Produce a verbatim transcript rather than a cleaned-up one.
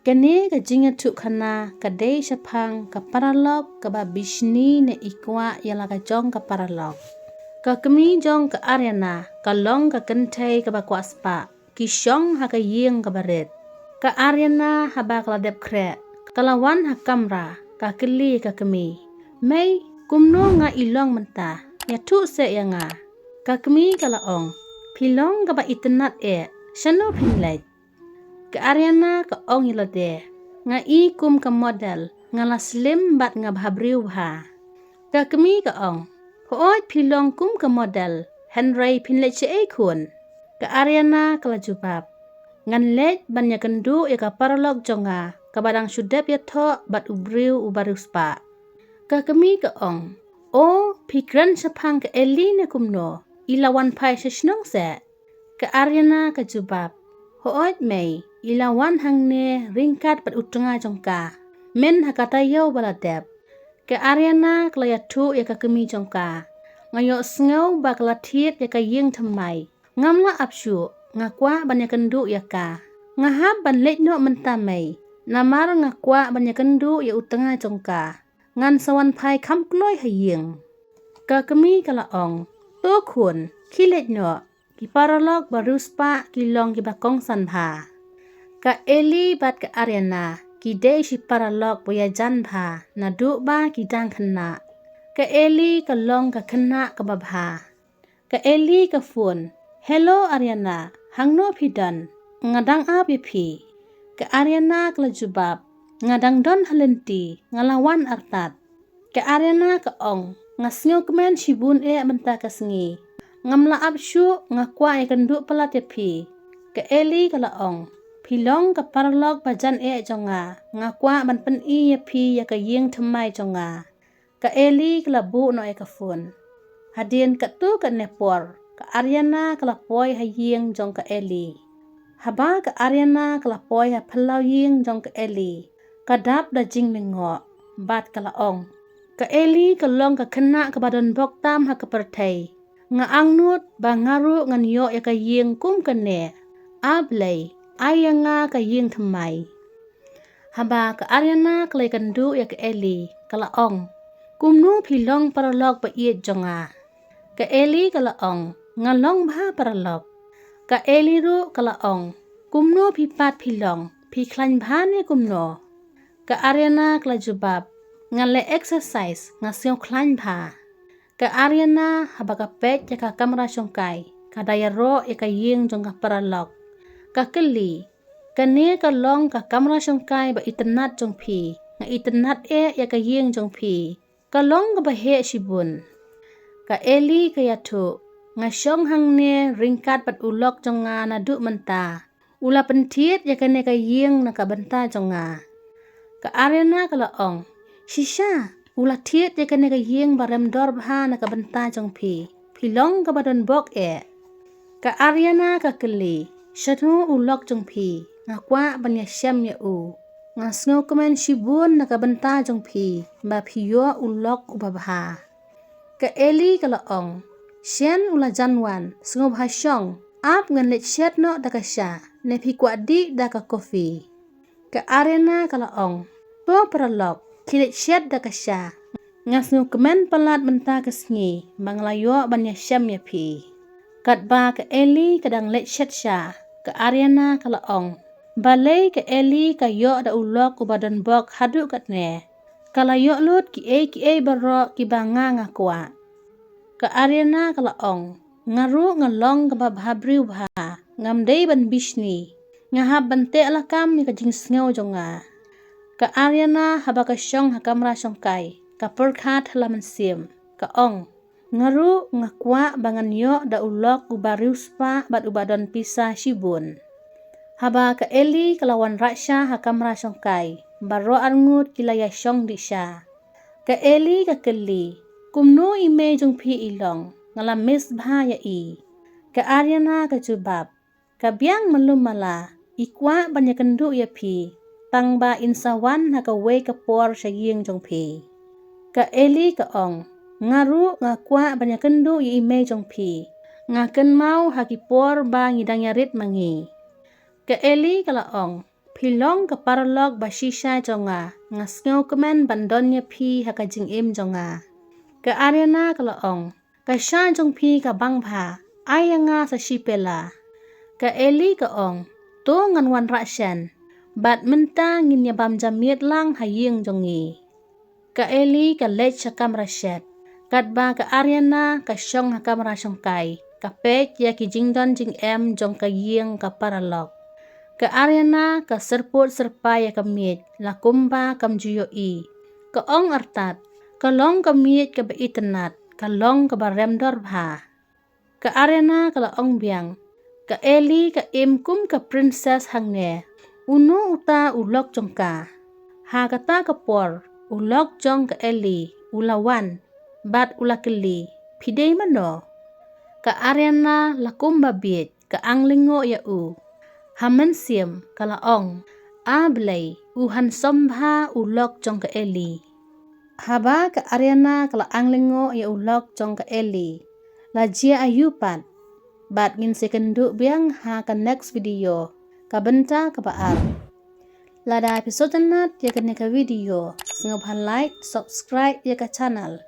Kane ka jingïathuhkhana ka dei shaphang ka paralok kaba bishni ne i kwah ïa la ka jong ka paralok. Ka kmie jong ka Ariana ka long ka kynthei kaba kwah spah, ki shong ha ka ïing kaba rit. Ka Ariana haba ka la dep khreh, ka la wan ha kamra, ka kylli ka kmie, "Mei, kumno nga i long mynta? Ïathuh seh ïa nga." Ka kmie ka la ong, "Phi long kaba itynnat eh, shano phin leit?" Ka Ariana ka ong ïa lade, "Nga i kum ka model, nga la slim bad nga bha briew bha." Ka kmie ka ong, "Hooid phi long kum ka model, hynrei phin leit shaei khun?" Ka Ariana ka la jubab, "Ngan leit ban ïakynduh ïa ka paralok jong nga, kaba dang shu dep ïathoh bad u briew uba riewspah." Ka kmie ka ong, "O, phi kren shaphang ka Ellie ne kumno? I la wan phai sha shnong seh?" Ka Ariana ka jubab, "Hooid mei, i la wan hangne ryngkat bad u tnga jong ka, mynta ha ka taïew ba la dep." Ka Ariana ka la ïathuh ïa ka kmie jong ka, "Nga ïohsngew ba ka la thied ïa ka ïing thymmai. Ngam lah ap shuh, nga kwah ban ïakynduh ïa ka. Nga hap ban leit noh mynta mei, namar nga kwah ban ïakynduh ïa u tnga jong ka. Ngan sa wan phai kham kloi ha ïing." Ka kmie ka la ong, "To khun, khie leit noh. Ki paralok ba riewspah ki long kiba kongsan bha." Ka Ellie bad ka Ariana ki dei shi paralok ba ïajan bha naduh ba ki dang khynnah. Ka Ellie ka long ka khynnah kaba bha. Ka Ellie ka phone, "Hello Ariana, hangno phi don? Nga dang ap ïa phi." Ka Ariana ka la jubab, "Nga dang don ha lynti, nga la wan artat." Ka Ariana ka ong, "Nga sngewkmen shibun eh mynta ka sngi. Ngam lah ap shuh, nga kwah ïakynduh palat ïa phi." Ka Ellie ka la ong, "Phi long ka paralok ba jan eh jong nga, nga kwah ban pyni ïa phi ïa ka ïing thymmai jong nga." Ka Ellie ka la buh noh ïa ka phone. Hadien katto katne por, ka Ariana ka la poi ha ïing jong ka Ellie. Haba ka Ariana ka la poi ha phyllaw ïing jong ka Ellie, ka dap da jinglyngngoh bad ka la ong, "Ka Ellie ka long ka khynnah kaba don bok tam ha ka pyrthei. Nga angnud ba nga ruh ngan ïoh ïa ka ïing kum kane. A Blei, ai ïa nga ka ïing thymmai." Haba ka Ariana ka la ïakynduh ïa ka Ellie, ka la ong, "Kumno phi long paralok ba ïeit jong nga?" Ka Ellie ka la ong, "Nga long bha paralok." Ka Ellie ruh ka la ong, "Kumno phi pat phi long, phi khlaiñ bha ne kumno?" Ka Ariana ka la jubab, "Nga leh exercise, nga sngew khlaiñ bha." Ka Ariana haba ka peit ïa ka kamra shongkai, ka da ïaroh ïa ka ïing jong ka paralok. Ka kylli, "Kane ka long ka kamra shongkai ba itynnat jong phi, nga itynnat eh ïa ka ïing jong phi. Ka long kaba heh shibun." Ka Ellie ka ïathuh, "Nga shong hangne ryngkat bad u lok jong nga naduh mynta. U la pynthied ïa kane ka ïing na ka bynta jong nga." Ka Ariana ka la ong, "Shisha, u la thied ïa kane ka ïing ba rem dor bha na ka bynta jong phi. Phi long kaba don bok eh." Ka Ariana ka kylli, "Shano u lok jong phi? Nga kwah ban ïashem ïa u. Nga sngewkmen shibun na ka bynta jong phi ba phi ïoh u lok uba bha." Ka Ellie ka la ong, "Shen u la jan wan, sngewbha shong, ap ngan leit shet noh da ka sha, ne phi kwah dih da ka kofi?" Ka Ariana ka la ong, "To paralok, khie leit shet da ka sha. Nga sngewkmen palat mynta ka sngi ba nga la ïoh ban ïashem ïa phi." Katba ka Ellie ka dang leit shet sha, ka Ariana ka la ong, "Balei ka Ellie ka ïoh da u lok uba don bok haduh katne? Ka la ïoh lut kiei kiei baroh kiba nga nga kwah." Ka Ariana ka la ong, "Nga ruh nga long kaba bha briew bha, ngam dei ban bishni. Nga hap ban teh lakam ïa ka jingsngew jong nga." Ka Ariana haba ka shong ha kamra shongkai, ka pyrkhat ha la mynsiem, ka ong, "Nga ruh nga kwah ba ngan ïoh da u lok uba riewspah bad uba don pisa shibun." Haba ka Ellie ka la wanrah sha ha kamra shongkai, baroh arngut ki la ïashong dih sha. Ka Ellie ka kylli, "Kumno i mei jong phi i long? Nga la miss bha ïa i." Ka Ariana ka jubab, "Ka biang malu mala, i kwah ban ïakynduh ïa phi, tang ba in sa wan ha kawei ka por sha ïing jong phi." Ka Ellie ka ong, "Nga ruh nga kwah ban ïakynduh ïa i mei jong phi. Nga kynmaw ha ki por ba ngi dang ïarit ma ngi." Ka Ellie ka la ong, Phi long ka paralok ba shisha jong nga, nga sngewkmen ban don ïa phi ha ka jingim jong nga. Ka Ariana ka la ong, ka sha jong phi ka bang bha, ai ïa nga sa shi pela. Ka Ellie ka ong, to ngan wanrah shen, bad mynta ngin ïa bam ja miet lang ha ïing jong ngi. Ka Ellie ka leit sha kamra shet, katba ka Ariana ka shong ha kamra shongkai, ka peit ïa ki jingdon jingem jong ka ïing ka paralok. Ka Ariana ka syrpud syrpai ïa ka miej, la kumba kam ju ïohi. Ka ong artat, ka long ka miej kaba itynnad, ka long kaba remdor bha. Ka Ariana ka la ong biang, ka Ellie ka im kum ka princess hangne. Uno uta u lok jong ka? Ha kata ka por, u lok jong ka Ellie u la wan, bad u la kylli, phi dei mano? Ka Ariana la kumba biej, ka ang lyngngoh ïa u. Ha mynsiem ka la ong, a Blei, u handsome bha u lok jong ka Ellie. Haba ka Ariana ka la ang lyngngoh ïa u lok jong ka Ellie, la jia aïu pat? Bad ngin sa ïakynduh biang ha ka next video, ka bynta kaba ar. Lada phi sngewtynnad ïa kane ka video, sngewbha like, subscribe ïa ka channel.